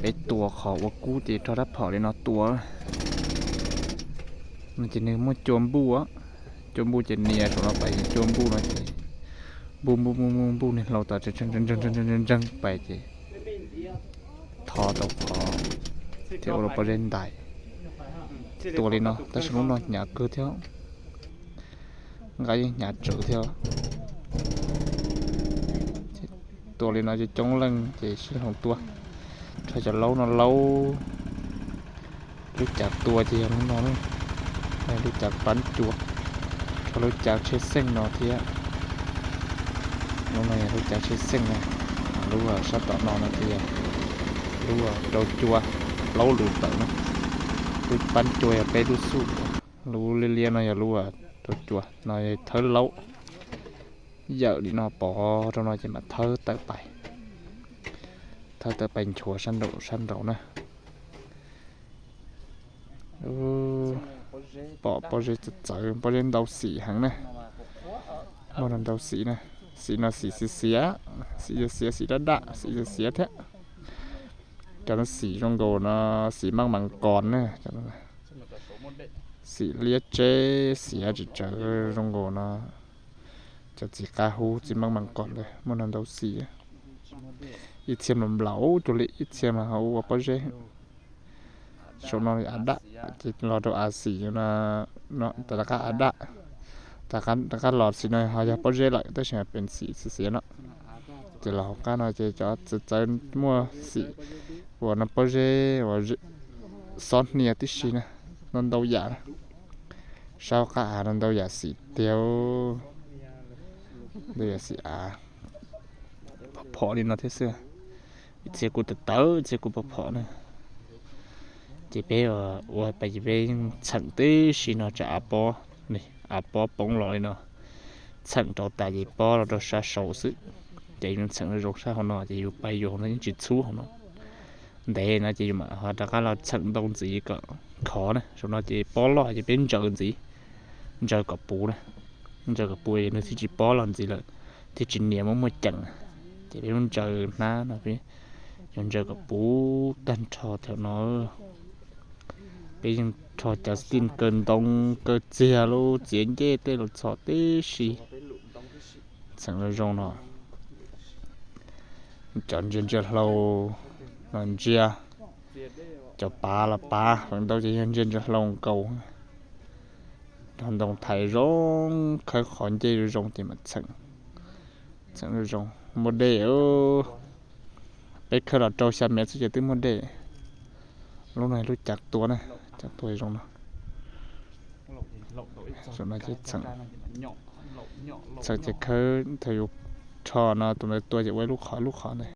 Peb tua qhov ua kub ces rau rab phom li no tua. No ces nws muaj cua npuj, cua npuj ces nias saum no pais cua npuj no ces npuj npuj npuj npuj npuj niag hlau tas ntseeg ntseeg pais ces tho rau qhov thiab ua rau pob zeb ntais. Tua li no tab sis lub no hnyav kawg thiab, nqa yeej hnyav tsawv thiab. Tua li no ces coob leej ces sib hloov tua, rho cov laub no laub. Lub cav tua ces yog lub no, lub cav pab cua, rho lub cav tsheb xeej no thiab. Lub no yog lub cav tsheb xeej no, lub sab tom no no ces yog lub rau cua, plaub lus tawm no. Lub pab cua yog peb lub xuj, lub liab liab no yog lub rau cua no, thawb laub yawm li no pov rau no ces mam thawb tawm pais, thawb tawm pais nchuav sab nraum sab nraud na. Pom pob zeb txawv txawv, pob zeb ntau xim heev na. Muaj ntau xim na, xim no xim xiav xiav, xim xiav xiav, xim daj daj, xim xiav xiav thiab. Cov no xim zoo nkaus no, xim maj mas kos na. Xim liab tseb xiav tsis tsawv zoo nkaus no. Cov txiv qab hub txiv maj mas kos ntawd muaj ntau xim. Ib txhia mas nplaum cuag li ib txhia mas ho ua pob zeb. Saum no av daj ces los rau av xim no, rov qab av daj, rov qab los xim no ho yog pob zeb lawm tab sis pem xim xiav no. Ces los hauv qab no ces cov txawv txawv muaj xim uas no pob zeb uas xob hnia tib si na, no ntau yam. Sab hauv qab av no ntau yam xim tiag, ntau yam xim av, phom phom li no thiab xwb. Ib txhia kuj tawv tawv, ib txhia kuj phom phom na. Ces peb ua pais ces peb yeej txheem tib si no tsam av pob, av pob poob los li no, txheem rau tas ces pob los rau sab saud xwb. Ces yus txheem zoo sab hauv no ces yus pais yus hauv no yeej tsis txhub hauv no. Ntev no ces yus mam ho rov qab los txheem ntau ntxiv kom khov na. Saum no ces pob loj ces peb ntsaws ntxiv, ntsaws kom puv na, ntsaws kom puv nws thiaj tsis pob los ntxiv lawm, thiaj tsis nias muaj muaj ceem. Ces peb lub ntsaws hnab no peb yuav ntsaws kom puv tag nrho thaum no. Peb yeej rho cov xib tij kaw ntoo kaw txiag lub txiav ncej tej los txhom tib si, txheem zoo zoo no. Cov ntsia ntsia hlau los ntsia, cov pav los pav, feem ntau ces yog ntsia ntsia hlau nkaus. Rho ntoo thaiv zoo, khawb qhov ncej zoo zoo ces mam txheem, txheem zoo zoo. Muaj dej, peb khawb los rau xya mev xwb ces twb muaj dej. Lub no lub cav tua na, cav tua zoo no. Txheem ces khawb thaum yus rho no tus ntawd tua ces ua ib lub qhov ib lub qhov ntawd.